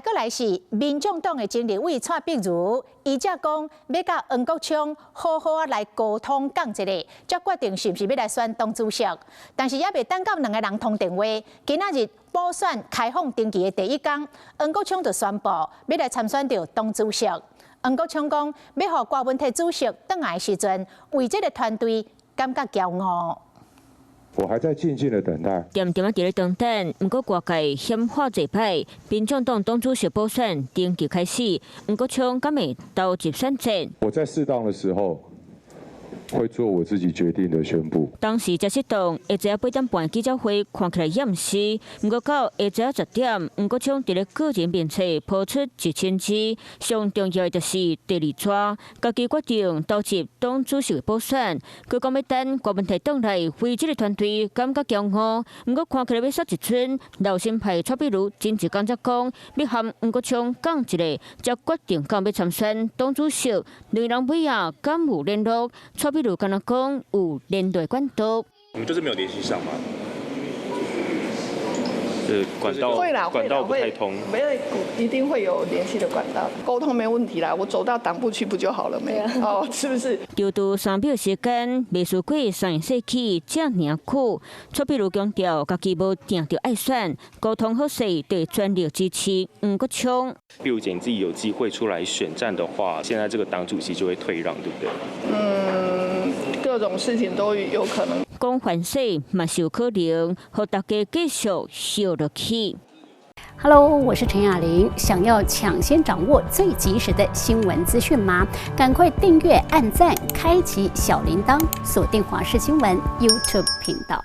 閣來是民眾黨的前立委蔡碧如，伊才講欲佮黃國昌好好仔來溝通講一下，才決定是毋是欲來選黨主席。但是猶未等到兩个人通電話，今仔日補選開放登記的第一工，黃國昌就宣布欲來參選著黨主席。黃國昌講，欲予郭文泰主席轉來的時陣，為這个團隊感覺驕傲。我還在靜靜的等待。恬恬仔佇咧等等，毋過外界喊話濟擺，民眾黨黨主席補選登記開始，黃國昌敢會投入選戰？我在適當的時候會做我自己決定的宣布。當時才適當，下晝8點半記者會看起來厭死，毋過到下晝10點，黃國昌佇咧個人面冊拋出一千字，上重要的就是第二逝，家己決定投入黨主席的補選。閣講欲等郭文泰轉來，為這个團隊感覺驕傲。毋過看起來欲煞一賰，老新派蔡壁如前一工才講，欲和黃國昌講一下，才決定講欲參選黨主席。兩人尾仔敢有聯絡？蔡壁如敢若講有聯絡管道。你們就是沒有聯繫上嗎？是管道會啦，管道不太通。沒有，一定會有聯繫的管道，溝通沒問題啦。我走到黨部去不就好了沒？哦，是不是？就拄3秒時間，袂輸過上世紀遮爾久。蔡壁如強調，家己無定著愛選，溝通好勢，對全力支持黃國昌。碧如姐，你自己有機會出來選戰的話，現在這個黨主席就會退讓，對不對？嗯，各種事情都有可能。講反勢嘛是有可能，予大家繼續笑落去。 Hello，我是陳雅玲。想要搶先掌握最及時的新聞資訊嗎？趕快訂閱、按讚、開啟小鈴鐺，鎖定華視新聞 YouTube 頻道。